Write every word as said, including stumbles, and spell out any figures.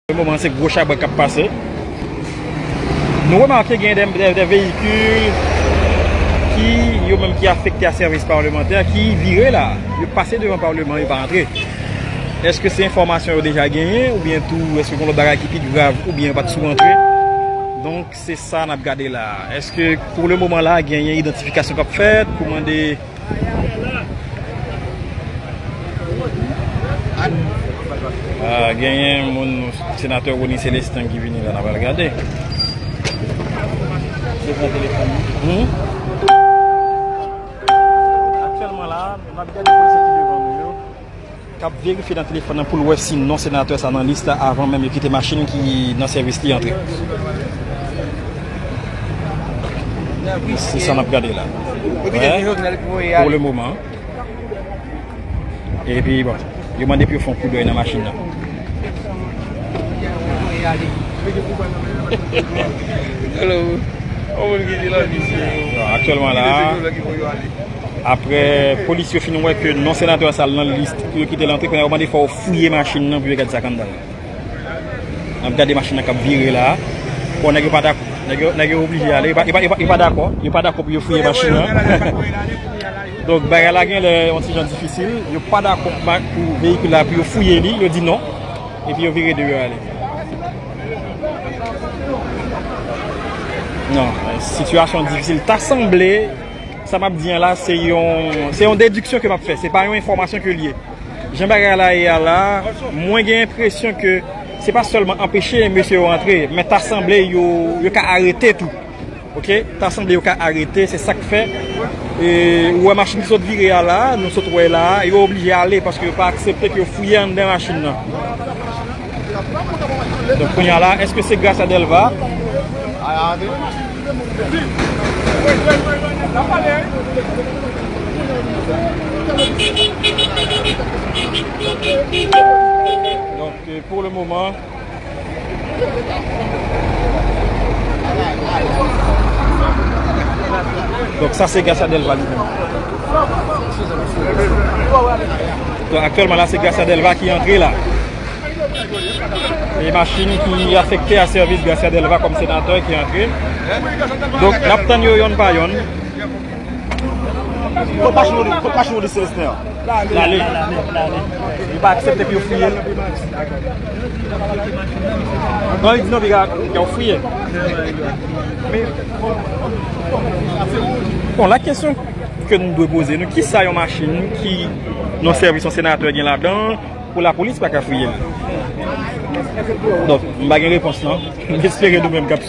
Pou le moman, se gwo chabrak k ap pase. Nou remake gen de, de, de veyikil ki, yo menm ki afekte a sèvis palmantè, ki vire la. Yo pase devan palman, yo pa antre. Èske se enfòmasyon yo deja genyen, oubyen tou, èske gen lòt bagay ki pi grav, oubyen yo pa t sou antre? Donk, se sa n ap gade la. Èske, pou le moman la, genyen idantifikasyon k ap fèt pou mande Ah, genyen moun, senatè Rony Célestin ki vini la, n a pral gade. Hmm? Aktyèlman la, n ap gade polisye ki devan nou yo, k ap verifye nan telefòn nan pou l wè si non senatè sa nan lis la avan menm yo kite machin ki nan sèvis li antre. Se sa n ap gade la. Pou le moman. Epi, bon, yo mande pou yo fè yon koudèy nan machin nan. Hello. Yon moun ki di la, misye. Bon, aktyèlman la, apre polis yo fin wè ke non senatè sa nan lis pou yo kite l antre, kounye a yo mande fò yo fouye machin nan pou yo gade sa k anndan l. N ap gade machin nan k ap vire la. Bon, nèg yo pa dakò. Nèg yo, nèg yo oblije ale. Yo pa, yo pa, yo pa, yo pa dakò. Yo pa dakò pou yo fouye machin nan. Donk, bagay la gen lè yon ti jan difisil. Yo pa dakò pou ma-, pou veyikil la, pou yo fouye li. Yo di non. Epi yo vire deyò ale. Non, sitiyasyon difisil. Ta sanble, sa m ap di an la, se yon, se yon dediksyon ke m ap fè. Se pa yon enfòmasyon ke l ye. Jan bagay la ye a la, mwen gen enpresyon ke se pa sèlman anpeche mesye yo antre, men ta sanble yo, yo ka arete tou. Oke? Ta sanble yo ka arete, se sa k fè, e, ou wè machin ki sot vire a la, nou sot wè la, yo oblije ale paske yo pa aksepte ke yo fouye anndan machin nan. Donk, kounye a la, èske se gras a Delva? Donk, euh, pou le moman, donk, sa se Garcia Delva li menm. Donk, aktyèlman la, se Garcia Delva ki antre la. E machin ki afekte a sèvis Garcia Delva kòm senatè ki antre. Donk, n ap tann yo yonn pa yonn. Kot machin Rony, kot machin Rony Célestin an? L ale. Li pa aksepte pou yo fouye l. Non, li di non, piga, piga yo fouye. Bon, la kesyon ke nou dwe poze nou, kisa yon machin ki nan sèvis yon senatè gen ladan pou lapolis pa ka fouye l? Donk, m pa gen repons non. M espere nou menm k ap